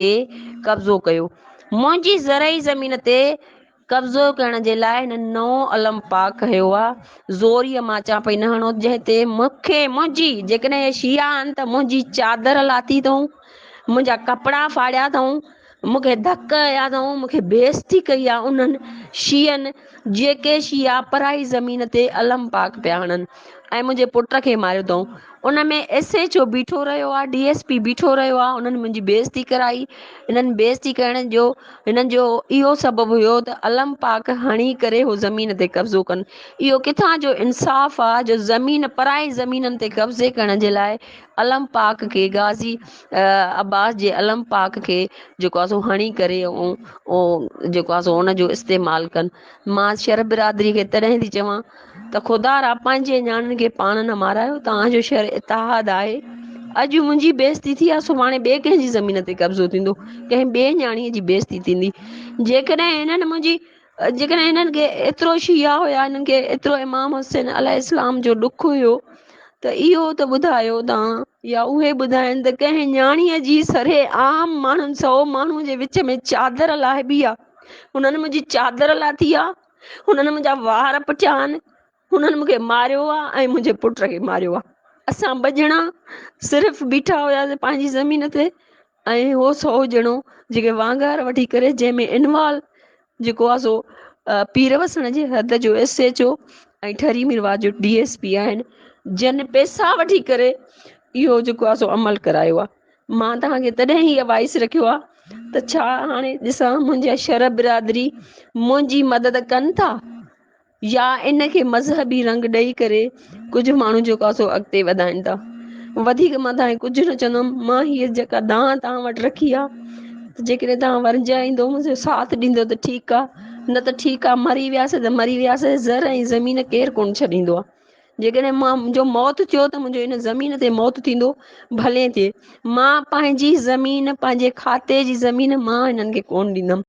قبضو ڪيو. منهنجي زرعي زمين تي قبضو ڪرڻ جي لاء هنن نئون علم پاڪ هنيو آ. زوريء مان چان پئي نه هڻو جنهن تي مون کي منهنجي جيڪڏهن اهي شيعا آهن ته منهنجي چادر لاٿي اٿئون، منهنجا ڪپڙا ڦاڙيا اٿئون، مون کي ڌڪ هنيا اٿئون، مون کي بيعزتي ڪئي آ انهن شيعن جيڪي شيعا پرائي زمين تي علم پاڪ پيا هڻن ۽ منهنجي پٽ کي ماريو اٿئون. ان ۾ ايس ايڇ او بيٺو رهيو آ ڊي ايس پي بيٺو رهيو آ انهن منهنجي بيعزتي ڪرائي انهن بيعزتي ڪرڻ جو هنن جو اهو سبب هيو ته علم پاڪ هڻي ڪري هو زمين تي قبضو ڪن اهو ڪٿان جو انصاف آ جو زمين پرائي زمينن تي قبضي ڪرڻ جي لاء علم پاڪ کي غازي عباس جي علم پاڪ کي جيڪو آ سو هڻي ڪري ۽ جيڪو آ سو ان جو استعمال ڪن مان شھر برادري کي تڏهن ٿي چوان ته خدا را پنهنجي نياڻين کي پاڻ نه مارايو توهان جو شھر اتحاد آهي اڄ منهنجي بيعزتي ٿي آهي سڀاڻي ٻئي ڪنهن جي زمين تي قبضو ٿيندو ڪنهن ٻئي نياڻي جي بيعزتي ٿيندي جيڪڏهن هنن منهنجي جيڪڏهن هنن کي ايترو شيعا هيا هنن کي ايترو امام حسين عليه السلام جو ڏک هيو ته اهو ته ٻڌايو توهان يا اهي ٻڌائن ته ڪنهن نياڻيء جي سري عام ماڻهن سو ماڻهو جي وچ ۾ چادر لاهبي آ هنن منهنجي چادر لاٿي آ هنن منهنجا وار پٽيا آهن، هنن مون کي ماريو آهي ۽ منهنجي پٽ کي ماريو آهي. اسان ٻه ڄڻا صرف بيٺا هياسين پنهنجي زمين تي ۽ هو سو ڄڻو جيڪي وانگار وٺي ڪري جنهن ۾ انوال جيڪو آهي سو پير وسڻ جي حد جو S H O ۽ Thari Mirwah جو ڊي ايس پي آهن جن پئسا وٺي ڪري اهو جيڪو آهي سو عمل ڪرايو آهي. مان توهان کي تڏهن هيء وائس رکيو آ ته ڇا هاڻي ڏسان منهنجا شر برادري منهنجي مدد ڪن ٿا يا ان کي مذهبي رنگ ڏئي ڪري ڪجهه ماڻهو جيڪو آ سو اڳتي وڌائين ٿا. وڌيڪ مان توهان کي ڪجهه نه چوندم مان هيء جيڪا دانهن توهان وٽ رکي آ ته جيڪڏهن توهان ورجائيندو منهنجو ساٿ ڏيندو ته ٺيڪ آ نه ته ٺيڪ آ مري وياسي ته مري وياسي زر ۽ زمين ڪير ڪونه ڇڏيندو آ. جيڪڏهن مان منهنجو موت ٿيو ته منهنجو ان زمين تي موت ٿيندو ڀلي ٿئي مان پنهنجي زمين پنهنجي کاتي جي زمين مان هنن کي ڪونه ڏيندم.